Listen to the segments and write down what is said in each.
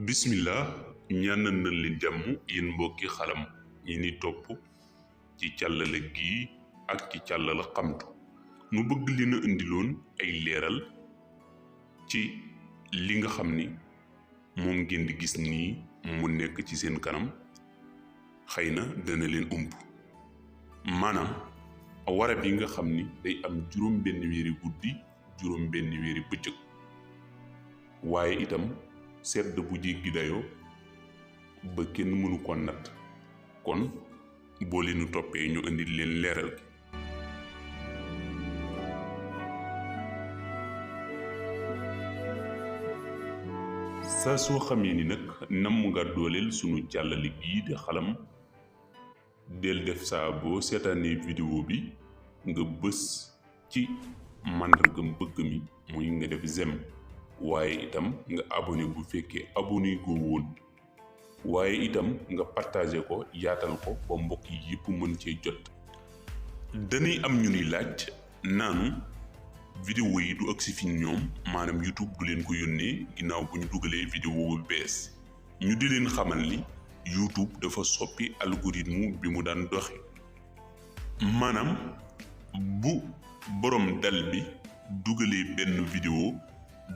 bismillah ñaanal nañ leen jàmm yéen mbokki xalam yi ni topp ci càllale gii ak ci càllala xamtu nu bëgg leen a indiloon ay leeral ci li nga xam ni moom ngeen di gis nii mu nekk ci seen kanam xëy na dana leen ump maanaam warab yi nga xam ni day am juróom benn wéeri guddi juróom benn wéeri bëccëg waaye itam sedd bu jéggi dayoo ba kenn mënu ko natt kon boo leenu toppee ñu indil leen leeral gi saa soo xamee ni nag namm nga dooleel sunu càllali gii di xalam del def saa boo seetaanee vidéo bi nga bës ci màndargam bëgg mi muy nga def j'aime waaye itam nga abonné bu fekkee abonné goo woon waaye itam nga partagé ko yaatal ko ba mbokk yi yëpp mën cee jot. dañuy am ñu ni laaj naanu vidéo yi du agsi fi ñoom maanaam YouTube du leen ko yónnee ginnaaw bu ñu dugalee vidéo bu bees ñu di leen xamal ni YouTube dafa soppi algorithme bi mu daan doxe maanaam bu borom dal bi dugalee benn vidéo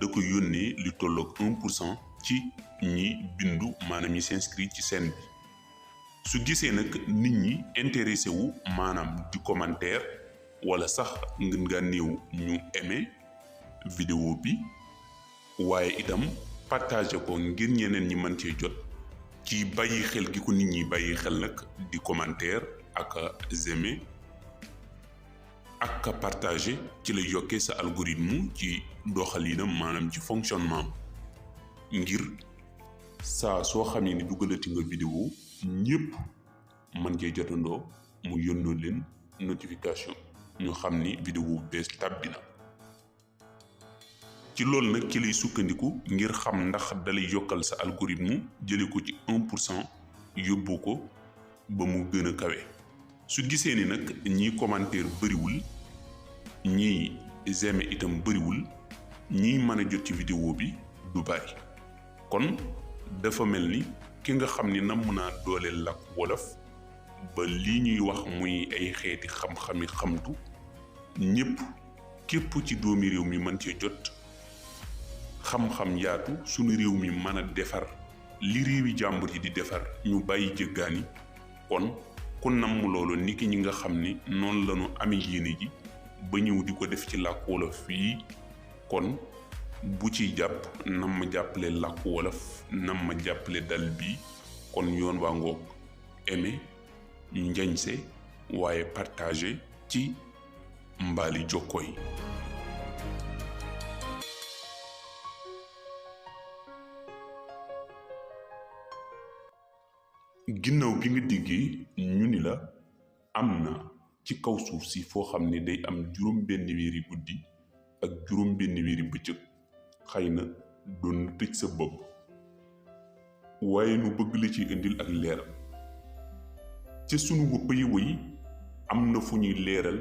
da ko yónnee lu tolloog 1% ci ñi bindu maanaam ñi s'inscrit ci chaîne bi su gisee nag nit ñi intéressé wu maanaam di commentaire wala sax ngeen nga néew ñu aimé vidéo bi waaye itam partagé ko ngir ñeneen ñi mën cee jot ci bàyyi xel gi ko nit ñi bàyyi xel nag di commentaire ak j'aimé ak partagé ci la yokkee sa algorithme ci doxalinam maanaam ci fonctionnement ngir saa soo xamee ni dugalati nga vidéo ñëpp mën cee jotandoo mu yónnoo leen notification ñu xam ni vidéo bees tàbbi na ci loolu nag ci lay sukkandiku ngir xam ndax dalay yokkal sa algorithme jële ko ci 1% yóbbu ko ba mu gën a kawe su gisee ni nag ñii commentaire bëriwul ñii j'aime itam bëriwul ñii mën a jot ci vidéo bi du bari kon dafa mel ni ki nga xam ni namm naa dooleel làkk wolof ba lii ñuy wax muy ay xeeti xam-xami xamtu ñépp képp ci doomi réew mi mën cee jot xam-xam yaatu sunu réew mi mën a defar li réewi jàmbur yi di defar ñu bàyyi jëggaani kon ku namm loolu niki ñi nga xam ni noonu lañu amee yéene ji ba ñëw di ko def ci làkk wolof fii kon bu ci jàpp nam ma jàppale làkk wolof nam ma jàppale dal bi kon yoon waa ngoog aimé njañse waaye partagé ci mbaali jokko yi ginnaaw bi nga déggee ñu ni la am na ci kaw suuf si foo xam ne day am juróom benn wéeri guddi ak juróom benn wéeri bëccëg xëy na doon na tëj sa bopp waaye nu bëgg la ci indil ak leeral ca sunu wëpp yi woy am na fu ñuy leeral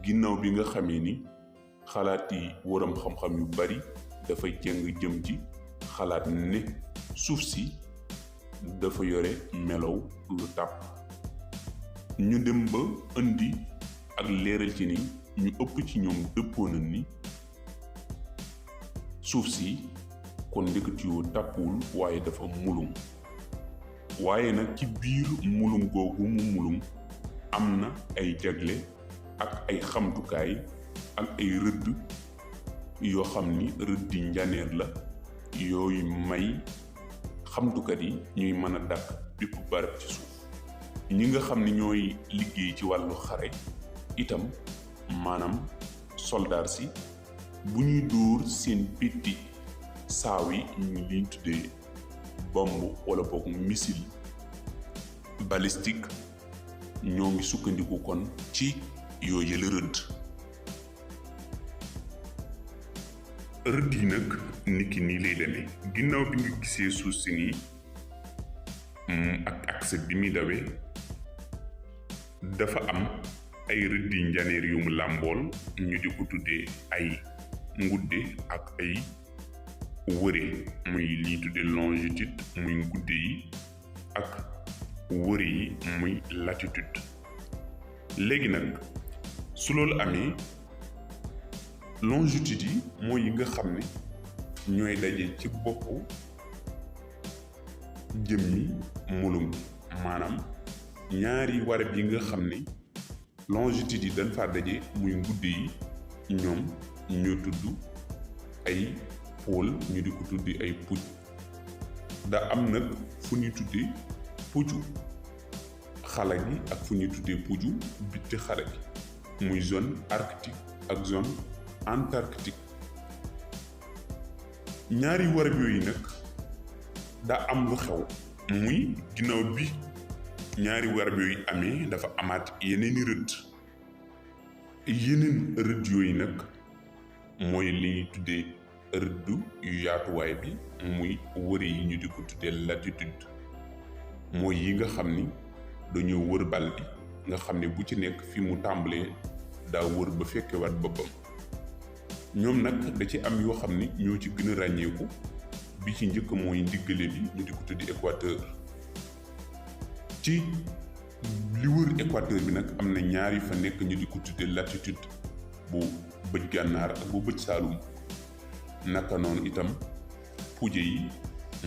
ginnaaw bi nga xamee ni xalaat yi waram xam-xam yu bari dafay jeng jëm ci xalaat ne suuf si dafa yore melow lu tàpp ñu dem ba indi ak leeral ci ni ñu ëpp ci ñoom dëppoo nañ ni suuf si kon ndekati yoo tàppuwul waaye dafa mulum waaye nag ci biir mulum googu mu mulum am na ay jagle ak ay xamtukaay ak ay rëdd yoo xam ni rëddi njaneer la yooyu may xamtukat yi ñuy mën a dàkk bépp barab ci suuf ñi nga xam ni ñooy liggéey ci wàllu xare itam maanaam soldaar si bu ñuy dóor seen pétti saaw yi ñu liñ tuddee bomb wala boog missile balistique ñoo ngi sukkandiku kon ci yooyu yële rëdd yi nag niki nii lay demee ginnaaw bi nga gisee suuf si nii ak accès bi muy dawee dafa am ay rëdd yi njaneer yu mu làmbool ñu di ko tuddee ay ngudde ak ay wëre muy lii tudde longitude muy gudde yi ak wëre yi muy latitude. léegi nag su loolu amee longitude yi mooy yi nga xam ne ñooy daje ci boppu jëmmi mulum maanaam ñaari warab yi nga xam ne longitude yi dañ faa daje muy gudde yi ñoom ñoo tudd ay pôle ñu di ko tuddi ay puj. da am nag fu ñuy tuddee puju xala gi ak fu ñuy tuddee puju bitti xala gi muy zone arctique ak zone antarctique. ñaari warab yooyu nag daa am lu xew muy ginnaaw bi ñaari warab yooyu amee dafa amaat yeneen rëdd yooyu nag mooy li ñuy tuddee rëddu yu yaatuwaay bi muy wëre yi ñu di ko tuddee latitude mooy yi nga xam ni dañoo wër bal bi nga xam ne bu ci nekk fi mu tàmbalee daa wër ba fekkewaat boppam. ñoom nag da ci am yoo xam ni ñoo ci gën a ràññeeku bi ci njëkk mooy ndiggale bi ñu di ko tuddi équateur. ci li wër équateur bi nag am na ñaari fa nekk ñu di ko tudde latitude bu bëj gànnaar ak bu bëj saalum. naka noonu itam puje yi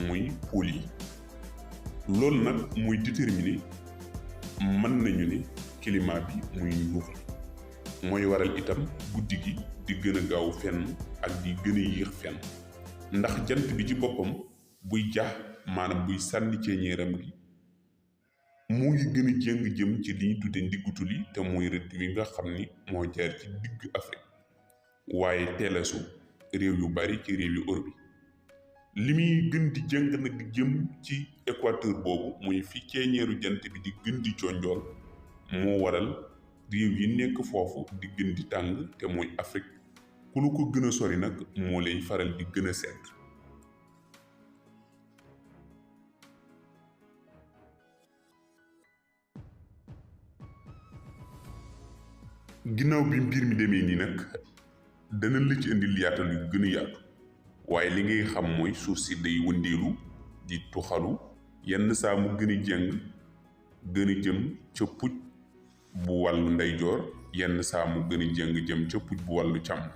muy pôle yi. loolu nag muy déterminer mën nañu ne climat bi muy nduux mooy waral itam guddi gi di gën a gaaw fenn ak di gën a yéex fenn ndax jant bi ci boppam buy jax maanaam buy sànni ceeñeeram gi mu ngi gën a jéng jëm ci li ñu tudde ndiggutul yi te mooy rëdd wi nga xam ni moo jaar ci digg Afrique waaye teelasu réew yu bari ci réew yu Europe yi li muy gën di jëng nag jëm ci équateur boobu muy fi ceeñeeru jant bi di gën di conjool moo waral réew yi nekk foofu di gën di tàng te mooy Afrique ku lu ko gën a sori nag moo lay faral di gën a sedd. ginnaaw bi mbir mi demee nii nag dana la ci indil yaatal yu gën a yaatu waaye li ngay xam mooy suuf si day wëndeelu di tuxalu yenn saa mu gën a jeng gën a jëm ca puj bu wàllu ndeyjoor yenn saa mu gën a jeng jëm ca puj bu wàllu càmm.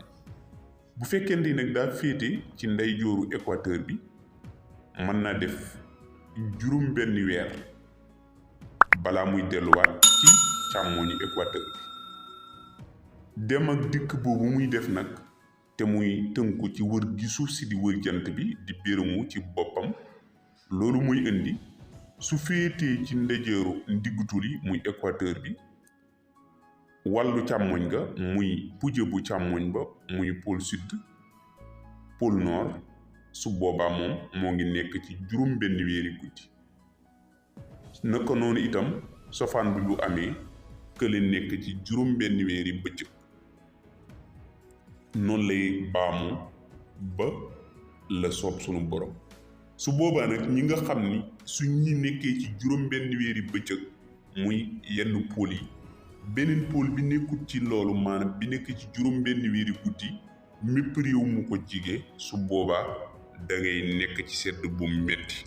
bu fekkente ni nag daa féete ci ndeyjooru équateur bi mën naa def juróom benn weer balaa muy delluwaat ci càmmooñu équateur bi. dem ak dikk boobu muy def nag te muy tënku ci wër gi suuf si di wër jant bi di béramu ci boppam loolu muy indi su féetee ci ndeyjooru ndiggutul yi muy équateur bi wàllu càmmoñ ga muy puje bu càmmoñ ba muy pôle sud pôle nord su boobaa moom moo ngi nekk ci juróom benn weeri guddi. naka noonu itam sofaan bi bu amee kële nekk ci juróom benn weeri bëccëg. noonu lay baamu ba la soob sunu borom. su boobaa nag ñi nga xam ni su ñi nekkee ci juróom benn weeri bëccëg muy yenn pôle yi beneen pôle bi nekkut ci loolu maanaam bi nekk ci juróom benn weeri guddi mépp réew mu ko jige su boobaa da ngay nekk ci sedd bu metti.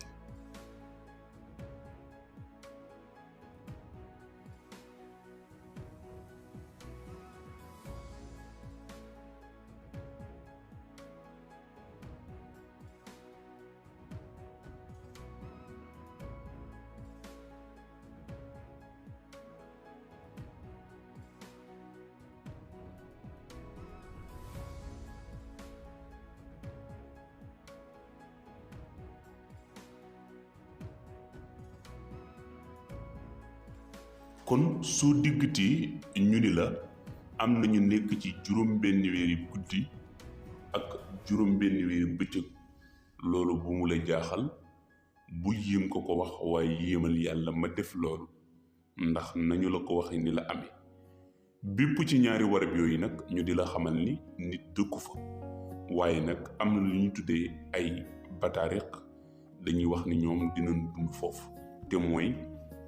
kon soo diggatee ñu ni la am nañu nekk ci juróom benn weeri guddi ak juróom benn weeri bëccëg loolu bu mu la jaaxal bul yéem ko wax waaye yéemal yàlla ma def loolu ndax nañu la ko waxee ni la amee. bépp ci ñaari warab yooyu nag ñu di la xamal ni nit dëkku fa waaye nag am na lu ñu tuddee ay bataariq dañuy wax ni ñoom dinañ dund foofu te mooy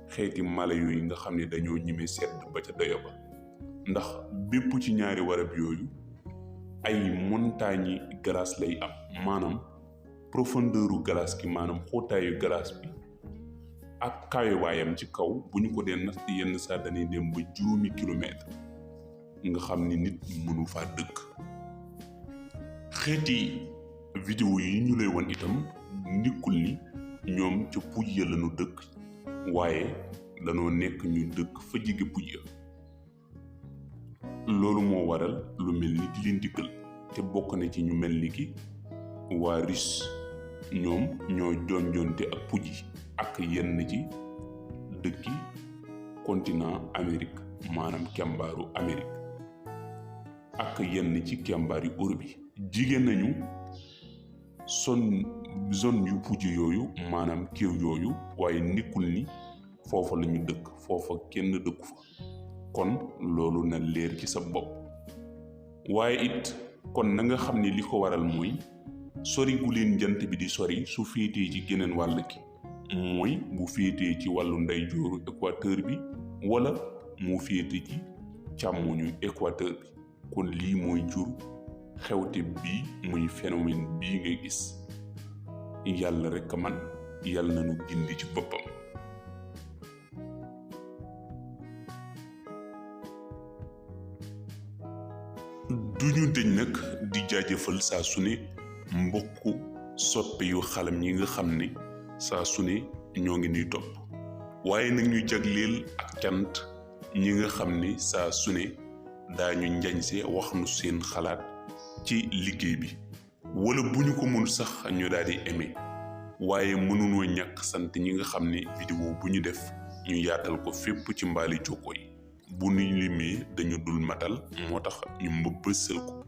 xeeti mala yooyu nga xam ne dañoo ñime sedd ba ca doyo ba ndax bépp ci ñaari warab yooyu ay montagne glace lay am maanaam profondeur glace gi maanaam xóotaayu glace bi ak kawewaayam ci kaw bu ñu ko dee natt yenn saa dañuy dem ba 10 kilomètre nga xam ni nit mënu faa dëkk. xeeti vidéo yi ñu lay won itam nekkul ni ñoom ca puj ya lañu dëkk waaye danoo nekk ñu dëkk fa jege puj ya. loolu moo waral lu mel ni di leen dikkal te bokk na ci ñu mel ni ki waa Russe ñoom ñoo jonjonte ak puj yi ak yenn ci dëkki continent Amérique maanaam kembaaru Amérique ak yenn ci kembaari Europe yi. jigéen nañu zone yu puj yooyu maanaam kéew yooyu waaye nekkul ni foofa lañu dëkk foofa kenn dëkku fa kon loolu na leer ci sa bopp. waaye it kon na nga xam ni li ko waral mooy sori gu leen jant bi di sori su féetee ci geneen wàll gi mooy bu féetee ci wàllu ndeyjooru équateur bi wala mu féete ci càmmoñu équateur bi kon lii mooy jur xewte bii muy phénomène bii ngay gis. yàlla rekk man yàlla na nu gindi ci boppam. duñu dëñ nag di jaajëfal saa su ne mbokku soppe yu xalam ñi nga xam ne saa su ne ñoo ngi nuy topp waaye nag ñu jagleel ak cant ñi nga xam ne saa su ne daañu njañse wax nu seen xalaat ci liggéey bi wala bu ñu ko mun sax ñu daal di aimé waaye mënunoo ñàkk sant ñi nga xam ne vidéo bu ñu def ñu yaatal ko fépp ci mbaali jokkoo yi bu ñu limee dañu dul matal moo tax ñu mbëbësal ko